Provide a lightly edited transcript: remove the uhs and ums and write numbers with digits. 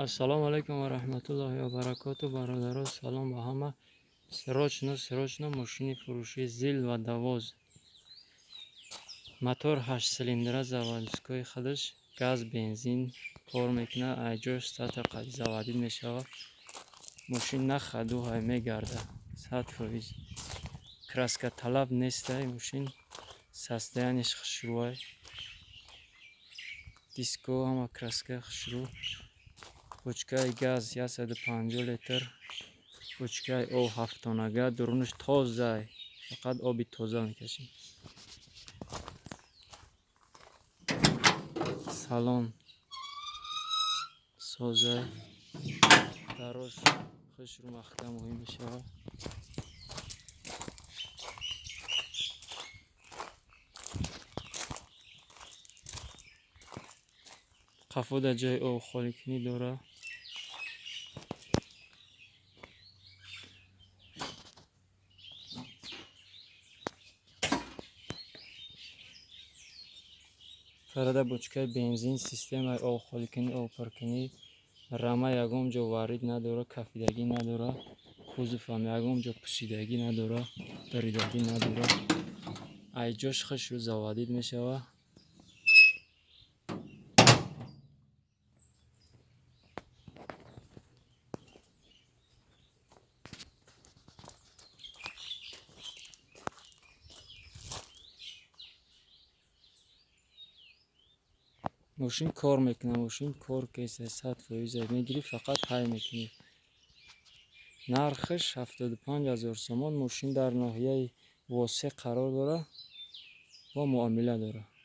Ассалому алайкум ва раҳматуллоҳи ва баракоту. Бародаро, салом ба ҳама. Срочно, срочно мошини фурӯшӣ ЗИЛ ва Давоз. Мотор 8 цилиндра, заводской худаш, газ, бензин кор мекунад, айҷош сатр қади заводид мешавад. Мошин на хаду ҳай мегарда 100%. Краска талаб нестай мошин, состояние ш хушрӯай. Диско ҳама краска хушрӯ. Бочкаи газ 150 литр, бочкаи об ҳафтонага, дурунаш тозай, фақат оби тоза мекашем. Салон созай, дарош хушрӯ маҳкам муҳим мешавад. Қафода ҷои об холикунӣ дорад. Фарада бочкаи бензин, системаи обхоликунӣ, обпуркунӣ, рама ягон ҷо варид надорад, кафидагӣ надорад, кузовам ягон ҷо пӯсидагӣ надорад, даридагӣ надорад. Айҷош хушрӯ заводид мешавад. Мошин кор мекунад, мошин кор кеса 100% мегирӣ, фақат ҳай мекунӣ. Нархаш 75 000 сомон. Мошин дар ноҳияи Восеъ қарор дорад ва муомила дорад.